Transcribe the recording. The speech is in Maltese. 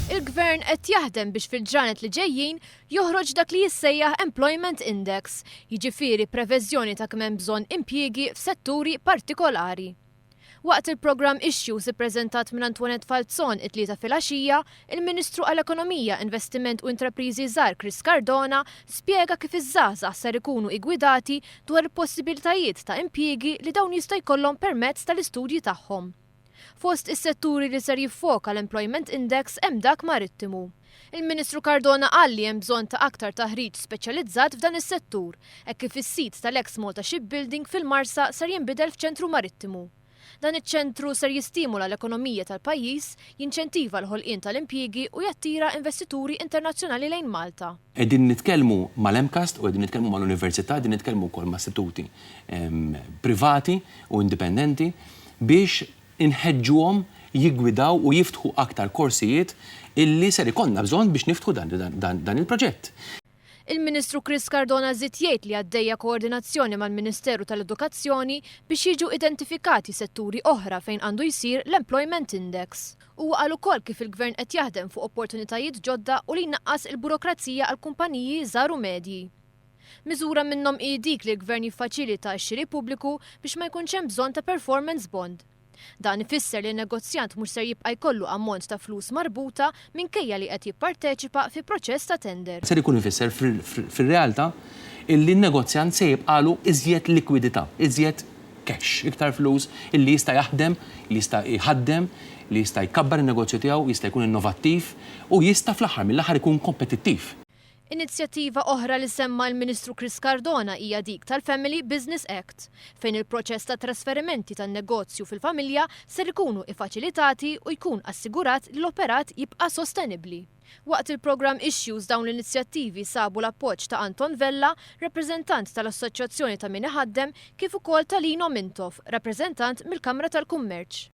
Il-Gvern qed jaħdem biex fil-ġranet li ġejjin joħroġ dak li jissejjaħ Employment Index, jiġifieri previżjoni ta' kemm hemm bżonn impjiegi f'setturi partikolari. Waqt il-programm Issues ippreżentat minn Antoinette Falzon it-Tlieta filgħaxija, il-Ministru għall-Ekonomija, Investiment u Intrapriżi Żgħar Chris Cardona spjega kif iż-żgħażagħ ser ikunu iggwidati dwar il-possibiltajiet ta' impjiegi li dawn jista' jkollhom permezz tal-istudji tagħhom. Fost is-setturi li ser jiffoka l-Employment Index hemm dak marittimu. Il-Ministru Cardona qal li hemm bżonn ta' aktar taħriġ speċjalizzat f'dan is-settur, hekk kif is-sit tal-eks Malta Shipbuilding fil-Marsa ser jinbidel f'ċentru marittimu. Dan iċ-ċentru ser jistimula l-ekonomija tal-pajjiż, jinċentiva l-ħolqien tal-impjiegi u jattira investituri internazzjonali lejn Malta. Qegħdin nitkellmu mal-MCAST u qegħdin nitkellmu mal-Università, qegħdin nitkellmu wkoll ma' istituti privati u indipendenti biex inħeġġuhom jiggwidaw u jiftħu aktar korsijiet illi ser ikollna bżonn biex niftħu dan il-proġett. Il-Ministru Chris Cardona żied jgħid li għaddejja koordinazzjoni mal-Ministeru tal-Edukazzjoni biex jiġu identifikati setturi oħra fejn għandu jsir l-Employment Index. Huwa qal ukoll kif il-Gvern qed jaħdem fuq opportunitajiet ġodda u li jnaqqas il-burokrazija għal kumpaniji żgħar u medji. Miżura minnhom hi dik li l-Gvern jiffaċilita x-xiri pubbliku biex ma jkunx hemm bżonn ta' performance bond. Dan ifisser li n-negozjant mhux ser jibqa' jkollu ammont ta' flus marbuta minkejja li qed jipparteċipa fi proċess ta' tender. Ser ikun ifisser fir-realtà illi n-negozjant se jibqagħlu iżjed likwidità, iżjed cash, iktar flus illi jista' jaħdem, li jista' jħaddem, li jista' jkabbar in-negozju tiegħu, jista' jkun innovattiv u jista' fl-aħħar mill-aħħar ikun kompetittiv. Inizjattiva oħra li semma l-Ministru Chris Cardona hija dik tal-Family Business Act, fejn il-proċess ta' trasferimenti tan-negozju fil-familja ser ikunu iffaċilitati u jkun assigurat li l-operat jibqa' sostenibbli. Waqt il-programm Issues dawn l-inizjattivi sabu l-appoġġ ta' Anton Vella, rappreżentant tal-Assoċjazzjoni ta' Min Iħaddem, kif ukoll ta' Lino Mintoff, rappreżentant mill-Kamra tal-Kummerċ.